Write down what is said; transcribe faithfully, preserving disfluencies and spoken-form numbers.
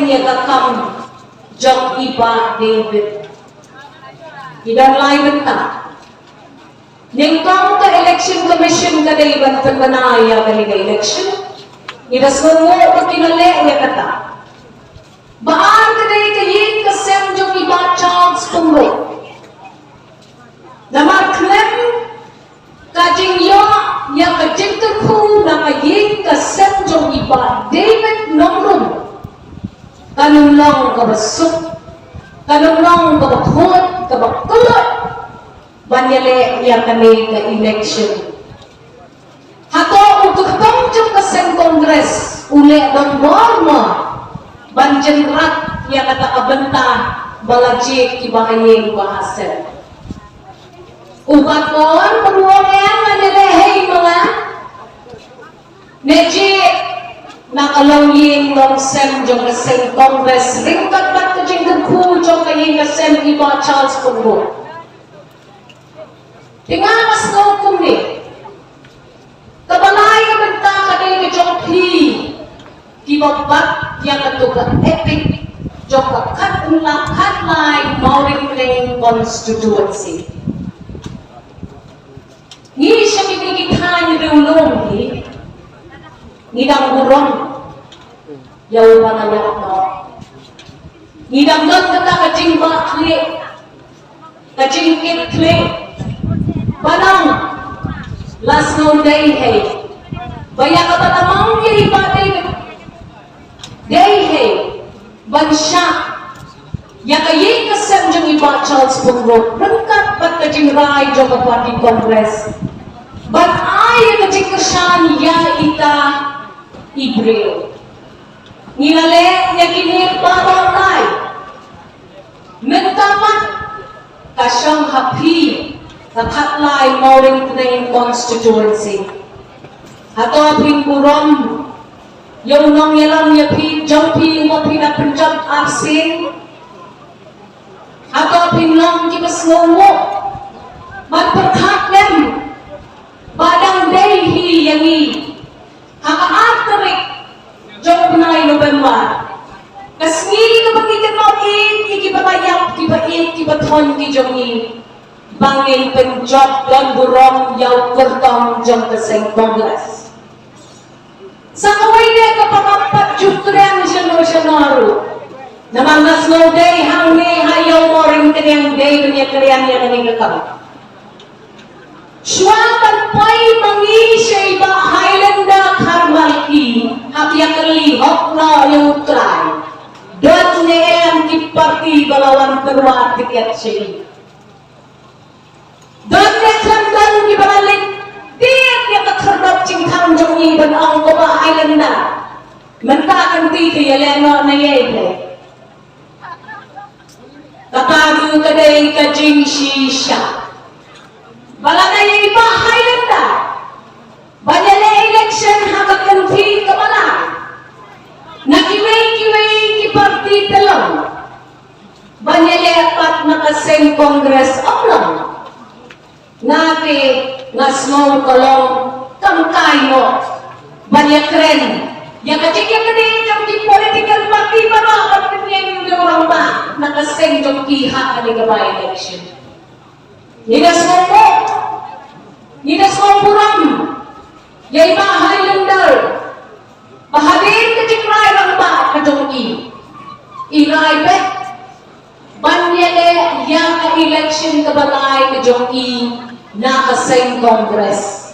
ïa ka kam jong i Bah David. Ki don lai bynta. Nyngkong ka Election Commission ka dei ban pynbna ïa kane ka election. Ngi da sngewnguh ba ki la leh ïa kata. Ba ar ka dei ka ïing ka sem jong i Bah Charles Pyngrope. Namar khlem ka jingïoh ïa ka jingkyrkhu na ka ïing ka sem jong i Bah David Nongrum, kan ym long kaba suk, kan ym long kaba khuid, kaba kylluid ban ïaleh ïa kane ka election. Hato u kyrtong jong ka seng Congress u leh donbor mo ban jynrat ïa kata ka bynta ba la jied ki bahaïing bahasem? U Bah Paul Pyngrope, ïa nga ne leh hei ma nga, ne jied na ka longïing longsem jong ka seng Congress ryngkat bad ka jingkyrkhu jong ka ïing ka sem i Bah Charles Pyngrope. Te nga nga sngew kumne. Kaba lai ka bynta ka dei ka jong phi kiba bat ïa kato ka epic jong ka khatwei khatlai Mawryngkneng constituency. Ngi sha kine ki thaiñ riewlum hi ngi dang burom ïa u ba la ïap noh. Ngi dang don kata ka jingbah khlieh, ka jingkit khlieh. Ba nang la sngew dei hei ba ïa kaba la mang ïa i Bah David, dei hei ban shah ïa ka ïing ka sem jong i Bah Charles Pyngrope ryngkat bad ka jingrai jong ka party Congress ban ai ïa ka jingkyrshan ïa ita i briew. Ngi la leh ïa kine baroh lai. Mynta pat ka shong ha phi ka khatlai Mawryngkneng constituency. Hato phin burom ïa u nongïalam ïa phi jong phi ba phi da pynjot arsien? Hato phin long kiba sngewnguh ban pyrkhat lem ba dang dei hi ïa ngi ha ka ar tarik jong u bnai November, ka sngi kaba ngi kynmaw ïa kiba la ïap, kiba ïeit, kiba thoiñ ki jong ngi, ba ngin pynjot don burom ïa u kyrtong jong ka seng Congress. Sa kawei de kaba ngam pat ju kren shano shano ruh. Namar nga sngew dei hangne ha ïew Mawryngkneng dei ban ïa kren ïa kane ka kam. Shuwa ban poi ma ngi sha i Bah Highlander Kharmalki, hap ïa kylli hok noh ïa u trai. Don ne em ki parti ba la wan pynwad tiket sha i? Don ne khlem don kiba la leit tied ïa ka khyrdop jingkhang jong i ban ong ko Bah Highlander, mynta kan ti te ïa leh noh na ïa i te. Kata ruh ka dei ka jingshisha. Ba la dei i Bah Highlander ban ïaleh election ha ka kynthih kaba lai na kiwei kiwei ki parti te long. Ban ïaleh pat na ka seng Congress ym long. Nga te nga sngew ka long kam kai noh ban ïakren ïa ka jingïakynduh jong ki political party baroh ban pynïeng ïa u rangbah na ka seng jong ki ha kane ka by election. Ngi da sngew burom, ngi da sngew burom ïa i Bah Highlander ba hadien ka jingrai rangbah ka jong i, i rai beit ban ïaleh ïa ka election kaba lai ka jong i na ka seng Congress.